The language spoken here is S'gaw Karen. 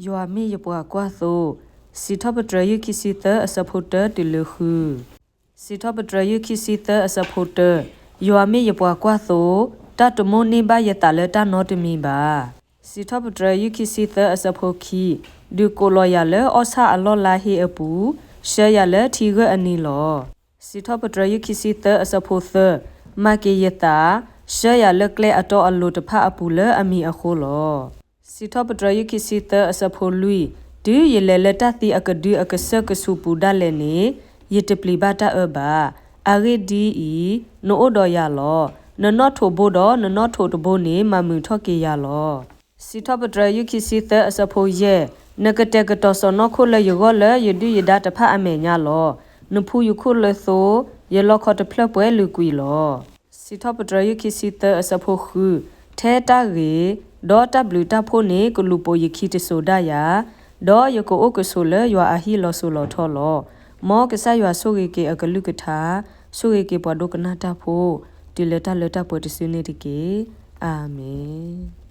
ယွၤမ့ၢ်ယပှၤကွၢ်သိ, စံးထီၣ်ပတြၢၤ ယုၢ်ခံဆံသၢ အဆၢဖိတၢ တုၤလၢဃု. စံးထီၣ်ပတြၢၤ ယုၢ်ခံဆံသၢ အဆၢဖိတၢ, ယွၤမ့ၢ်ယပှၤကွၢ်သိ, တၢ်တမိၣ်န့ၢ်ဘၣ်ယသးလၢတၢ်နီတမံၤဘၣ်. စံးထီၣ်ပတြၢၤ ယုၢ်ခံဆံသၢ အဆၢဖိခံ, ဒုးကိးလီၤယၤလၢအီၣ်ဆၣ်အလီၢ်လါဟ့အပူၤ, ဆှၢယၤလၢထံဂၢၢ်အနံၤလီၤ. စံးထီၣ်ပတြၢၤ ယုၢ်ခံဆံသၢ အဆၢဖိသၢ, မၤက့ၤယသး, ဆှၢယၤလၢကျဲအတီအလိၤတဖၣ်အပူၤလၢအမံၤအဃိလီၤ. စံးထီၣ်ပတြၢၤ ယုၢ်ခံဆံသၢ အဆၢဖိလွံၢ်, တုၤယလဲၤလၢတၢ်သံအကဒုအကစၢၢ်ကဆူးပူၤဒၣ်လဲာ်န့ၣ်, ယတပျံၤဘၣ်တၢ်အၢဘၣ်. အဂ့ၢ်ဒ်အံၤ, နအိၣ်ဒီးယၤလီၤ. နနီၣ်ထိးဘိဒီးနနီၣ်ထိးတဘိန့ၣ် မၤမုာ်ထီၣ်က့ၤယၤလီၤ. စံးထီၣ်ပတြၢၤ ယုၢ်ခံဆံသၢ အဆၢဖိယဲၢ်, နကတဲာ်ကတီၤစီၢ်နီၤခိၣ်လၢယဂီၢ်လၢယဒုၣ်ယဒါတဖၣ်အမဲာ်ညါလီၤ. နဖူယခိၣ်လၢသိ, ယလီခီတဖျၢၣ်ပှဲၤလုာ်ကွံာ်လီၤ. စံးထီၣ်ပတြၢၤ ယုၢ်ခံဆံသၢ အဆၢဖိဃု, ထဲတၢ်ဂ့ၤ, ဒီးတၢ်ဘျုးတၢ်ဖှိၣ်န့ၣ် ကလူၤပိာ်ယခံတစိၤဒၣ်ယၤ, ဒီးယကအိၣ်ကဆိးလၢယွၤအဟံၣ်လီၤစိၤလီၤထီလီၤ. မ်ကစၢ်ယွၤဆိၣ်ဂ့ၤက့ၤအကလုၢ်ကထါ, ဆိၣ်ဂ့ၤက့ၤပှၤဒိကနၣ်တၢ်ဖိ, တုၤလၢတၢ်လၢတၢ်ပှဲၤတစုန့ၣ်တက့ၢ်. အၤမ့ၣ်.